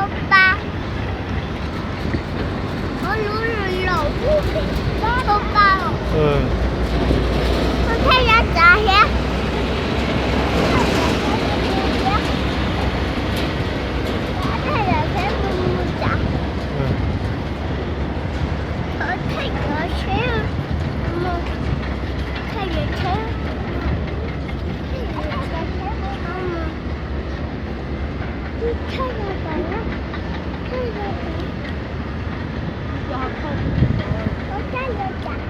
Paj, ua lub laus, paj, paj, koj thaij yam tsav thiab. Koj thaij yam tsav, mus mus tsav. Koj thaij cov tsheb, mus thaij cov tsheb, thaij cov tsheb, mus thaij cov tsheb, thaij cov tsheb. Ua cas yuav cas,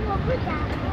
ua cas